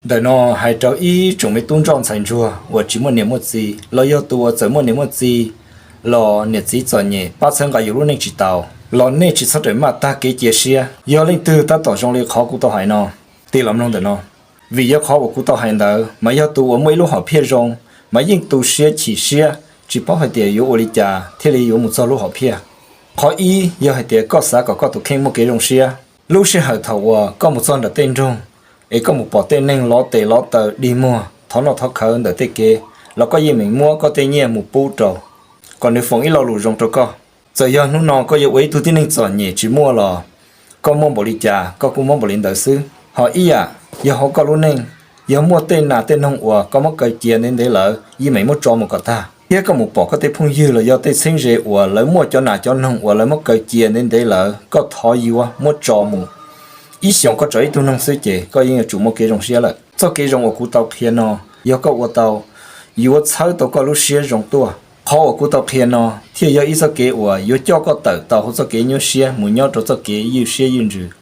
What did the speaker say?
Ntawm no hais rau ib tsoom me tub ntsoj ntxhais ntsuag uas tsis muaj niam muaj txiv los yog tus uas txawm muaj niam muaj txiv los niam txiv txom nyem pab txhawb nqa yus lub neej tsis tau, los nej tsis txhob rawm maj tag kev cia siab. Yog leej twg tab tom zoo li qhov kuv tau hais no, tig los mloog ntawm no. Vim yog qhov uas kuv tau hais ntawd mas yog tus uas muaj ib lub hom phiaj zoo mas yeej tu siab chim siab tsis paub hais tias yuav ua li cas thiaj li yuav mus txog lub hom phiaj. Qhov ib yog hais tias koj xav kom koj tus kheej muaj kev zoo siab, lub sij hawm thaum uas koj mus txog nram tej nroog es koj mus pom tej neeg lov tes lov taw dig muag thov noj thov khawv ntawm tej kev, los koj yeej meem muab koj tej nyiaj mus pub rau kom nws foom ib lo lus zoo rau koj. Txawm yog hnub no koj yuav ua ib tug tib neeg txom nyem tsis muaj los koj muaj npaum li cas koj kuj muab npaum li ntawd xwb. Ho ib yam, yog hauv koj lub neej yog muaj tej nas tej noog uas koj muab kaw cia ntev ntev lawm yeej meem muab tso mus kom tag, thiab koj mus pom koj tej phooj ywg los yog tej txheeb ze uas lawv muaj cov nas cov noog uas lawv muab kaw cia ntev ntev lawm koj thov yuav muab tso mus, ib xyoos koj tso ib tug noog xwb ces koj yeej yuav tsum muaj kev zoo siab lawm. Txoj kev zoo uas kuv tau qhia no, yog koj ua tau, yuav txhawb tau koj lub siab zoo tuaj. Qhov uas kuv tau qhia no thiaj yog ib txoj kev uas yuav coj koj tawm tau hauv txoj kev nyuaj siab mus nyob rau txoj kev ywj siab ywj ntsws.